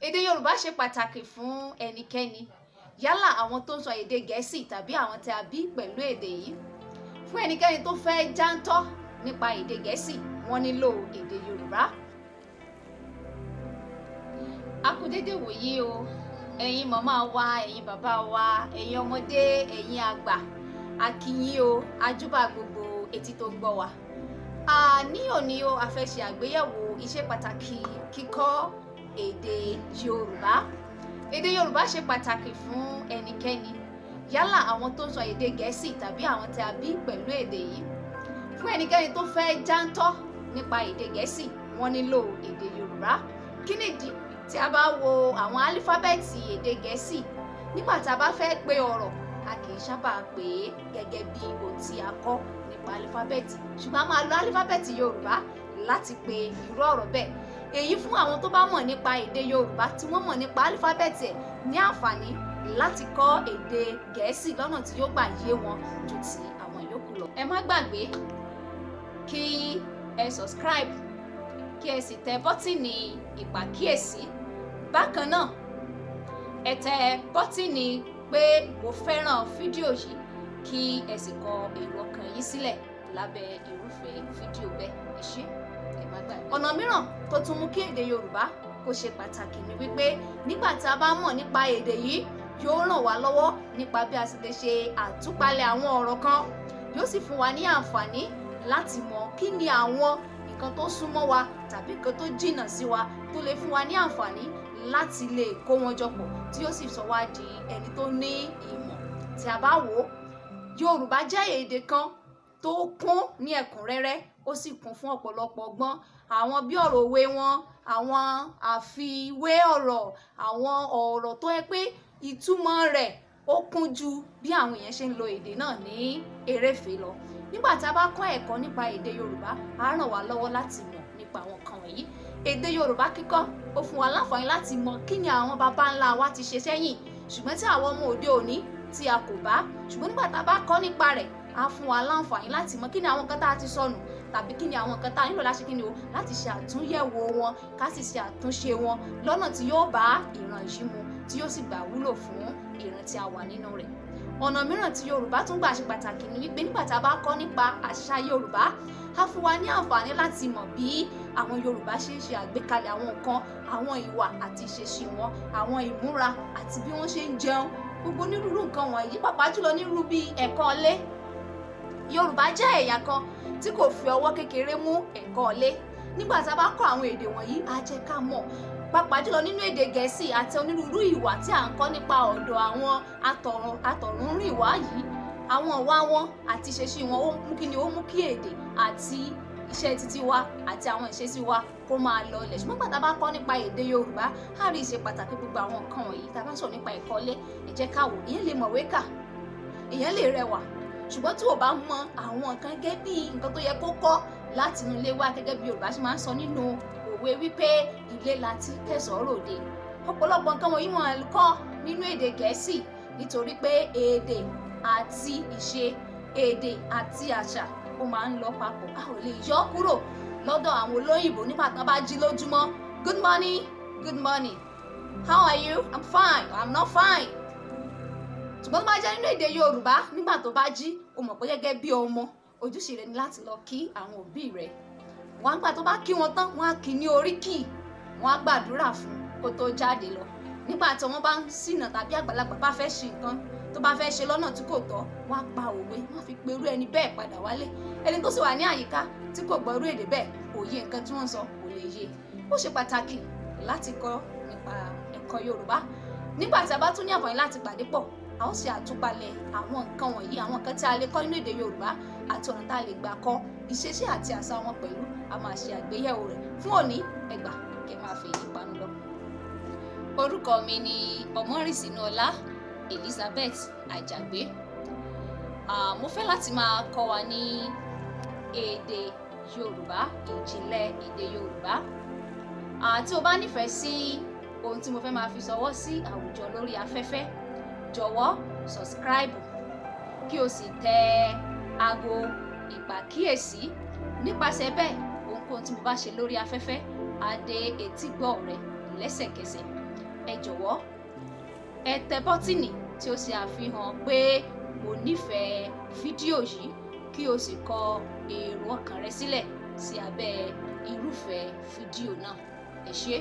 Èdè Yorùbá ṣe pàtàkì fún ẹnikẹ́ni, yálà àwọn tó ń sọ èdè Gẹ̀ẹ́sì tàbí àwọn tí a bí pẹ̀lú èdè yìí. Fún ẹnikẹ́ni tó fẹ́ jáńtọ́ nípa èdè Gẹ̀ẹ́sì, wọ́n nílò èdè Yorùbá. A kú dédé wòyí o, ẹ̀yin màmá wa, ẹ̀yin bàbá wa, ẹ̀yin ọmọdé, ẹ̀yin àgbà. A kí yín o, a júbà gbogbo etí tó ń gbọ́ wa. Ní òní o, a fẹ́ ṣe àgbéyẹ̀wò iṣẹ́ pàtàkì kíkọ́ èdè Yorùbá. Èdè Yorùbá ṣe pàtàkì fún ẹnikẹ́ni, yálà àwọn tó ń sọ èdè Gẹ̀ẹ́sì tàbí àwọn tí a bí pẹ̀lú èdè yìí. Fún ẹnikẹ́ni tó fẹ́ jáńtọ́ nípa èdè Gẹ̀ẹ́sì, wọ́n nílò èdè Yorùbá. Kí nìdí? Tí a bá wo àwọn álífábẹ́ẹ̀tì èdè Gẹ̀ẹ́sì, nígbà tí a bá fẹ́ pe ọ̀rọ̀, a kì í sábà pè é gẹ́gẹ́ bí ohun tí a kọ́ nípa álífábẹ́ẹ̀tì, ṣùgbọ́n a máa lo álífábẹ́ẹ̀tì Yorùbá láti pe irú ọ̀rọ̀ bẹ́ẹ̀. Èyí fún àwọn tó bá mọ̀ nípa èdè Yorùbá, tí wọ́n mọ̀ nípa álífábẹ́ẹ̀tì ẹ̀, ní àǹfààní láti kọ́ èdè Gẹ̀ẹ́sì lọ́nà tí yóò gbà yé wọn ju ti àwọn yòókù lọ. Ẹ má gbàgbé kí ẹ subscribe, kí ẹ sì tẹ bọ́tìnì ìpàkíyèsí. Bákan náà, ẹ tẹ bọ́tìnì pé mo fẹ́ràn fídíò yìí, kí ẹ sì kọ èrò ọkàn yín sílẹ̀ lábẹ́ irúfẹ́ fídíò bẹ́ẹ̀. Ẹ ṣé, ẹ má gbàgbé. Ọ̀nà mìíràn tó tún mú kí èdè Yorùbá kó ṣe pàtàkì ni wípé nígbà tí a bá mọ̀ nípa èdè yìí, yóò ràn wá lọ́wọ́ nípa bí a sì lè ṣe àtúpalẹ̀ àwọn ọ̀rọ̀ kan. Yóò sì fún wa ní àǹfààní láti mọ̀ kí ni àwọn nǹkan tó súnmọ́ wa tàbí nǹkan tó jìnnà sí wa, tó lè fún wa ní àǹfààní láti lè kó wọn jọ pọ̀, tí yóò sì sọ wá di ẹni tó ní ìmọ̀. Tí a bá wò ó, Yorùbá jẹ́ èdè kan tó kún ní ẹ̀kúnrẹ́rẹ́, ó sì kún fún ọ̀pọ̀lọpọ̀ ọgbọ́n. Àwọn bí ọ̀rọ̀ òwe wọn, àwọn àfiwé ọ̀rọ̀, àwọn ọ̀rọ̀ tó yẹ pé ìtumọ̀ rẹ̀ ó kún ju bí àwọn èèyàn ṣe ń lo èdè náà ní eréfèé lọ. Nígbà tí a bá kọ́ ẹ̀kọ́ nípa èdè Yorùbá, á ràn wá lọ́wọ́ láti mọ̀ nípa àwọn nǹkan wọ̀nyí. Èdè Yorùbá kíkọ́, ó fún wa láǹfààní láti mọ̀ kí ni àwọn baba ńlá wa ti ṣe sẹ́yìn, ṣùgbọ́n tí àwọn ọmọ òde òní tí a kò bá. Ṣùgbọ́n nígbà tá a bá kọ́ nípa rẹ̀, á fún wa láǹfààní láti mọ̀ kí ni àwọn nǹkan tá a ti sọnù tàbí kí ni àwọn nǹkan tá a nílò láti, kí ni o, láti ṣe àtúnyẹ̀wò wọn, ká sì ṣe àtúnṣe wọn lọ́nà tí yóò bá ìran yìí mu, tí yóò sì gbà wúlò fún ìran tí a wà nínú rẹ̀. Ọ̀nà mìíràn tí Yorùbá tún gbà ṣe pàtàkì ni wípé nígbà tá a bá kọ́ nípa àṣà Yorùbá, á fún wa ní àǹfààní láti mọ̀ bí àwọn Yorùbá ṣe ń ṣe àgbékalẹ̀ àwọn nǹkan, àwọn ìwà àti ìṣesí wọn, àwọn ìmúra àti bí wọ́n ṣe ń jẹun, gbogbo onírúurú nǹkan wọ̀nyí, pàápàá jùlọ nírú bí ẹ̀kọ́ ilé. Yorùbá jẹ́ ẹ̀yà kan tí kò fi ọwọ́ kékeré mú ẹ̀kọ́ ilé. Nígbà tá a bá kọ́ àwọn èdè wọ̀nyí, á jẹ́ ká mọ̀, pàápàá jùlọ nínú èdè Gẹ̀ẹ́sì àti onírúurú ìwà tí à ń kọ́ nípa ọ̀dọ̀ àwọn àtọ̀rúnrìnwá yìí, àwọn ìwà wọn àti ìṣesí wọn, ó mú kí ni, ó mú kí èdè àti iṣẹ́ títí wa àti àwọn ìṣesí wa kó máa lọlẹ̀. Ṣùgbọ́n nígbà tá a bá kọ́ nípa èdè Yorùbá, á rí ìṣe pàtàkì gbogbo àwọn nǹkan wọ̀nyí. Tá a bá sọ̀rọ̀ nípa ẹ̀kọ́ ilé, ẹ jẹ́ ká wò. Ìyẹn lè mọ̀wé kà, ìyẹn lè rẹwà, ṣùgbọ́n tí ò bá mọ àwọn nǹkan gẹ́gẹ́ bí nǹkan tó yẹ kó kọ́ láti inú ilé wa, gẹ́gẹ́ bí Yorùbá ṣe máa ń sọ nínú òwe wípé ilé la ti kẹ́ṣọ̀ọ́ ròde, ọ̀pọ̀lọpọ̀ nǹkan wọ̀nyí wọ́n kọ́ nínú èdè Gẹ̀ẹ́sì, nítorí pé èdè àti ìṣe, èdè àti àṣà, ó máa ń lọ papọ̀. A ò lè yọ kúrò lọ́dọ̀ àwọn olóyìnbó. Nígbà tán bá jí lójúmọ́, "Good morning, good morning, how are you?" "I'm fine," "I'm not fine." Ṣùgbọ́n tó bá jẹ́ nínú èdè Yorùbá, nígbà tó bá jí, o mọ̀ pé gẹ́gẹ́ bí ọmọ, ojúṣe rẹ ni láti lọ kí àwọn òbí rẹ. Wọ́n á gbà tó bá kí wọn tán, wọ́n á kí ní oríkì, wọ́n á gbàdúrà fún kó tó jáde lọ. Nígbà tí wọ́n bá ń ṣìnà tàbí àgbàlagbà bá fẹ́ ṣe nǹkan tó bá fẹ́ ṣe lọ́nà tí kò tọ́, wọ́n á pa òwe, wọ́n á fi pe irú ẹni bẹ́ẹ̀ padà wálé. Ẹni tó sì wà ní àyíká tí kò gbọ́ irú èdè bẹ́ẹ̀, òye nǹkan tí wọ́n ń sọ kò lè yé. Ó ṣe pàtàkì láti kọ́ nípa ẹ̀kọ́ Yorùbá. Nígbà tí a bá tún ní àǹfààní láti pàdé pọ̀, a ó ṣe àtúpalẹ̀ àwọn nǹkan wọ̀nyí, àwọn nǹkan tí a lè kọ́ nínú èdè Yorùbá àti ọ̀nà tá a lè gbà kọ́ ìṣesí àti àṣà wọn pẹ̀lú. A máa ṣe àgbéyẹ̀wò rẹ̀. Fún òní, ẹ gbà kẹ́ máa fi èyí panu lọ. Orúkọ mi ni Ọmọrìnsínúọlá Elizabeth Àjàgbé. Mo fẹ́ láti máa kọ́ wa ní èdè Yorùbá, ìjìnlẹ̀ èdè Yorùbá. Tí o bá nífẹ̀ẹ́ sí ohun tí mo fẹ́ máa fi ṣọwọ́ sí àwùjọ lórí afẹ́fẹ́, jọ̀wọ́ subscribe, kí o sì tẹ aago ìpàkíyèsí. Nípasẹ̀ bẹ́ẹ̀, ohunkóhun tí mo bá ṣe lórí afẹ́fẹ́ á dé etígbọ̀ rẹ lẹ́sẹ̀kẹsẹ̀. Ẹ jọ̀wọ́, ẹ tẹ bọ́tìnì tí ó ṣe àfihàn pé mo nífẹ̀ẹ́ fídíò yìí, kí o sì kọ èrò ọkàn rẹ sílẹ̀ sí abẹ́ irúfẹ́ fídíò náà. Ẹ ṣé.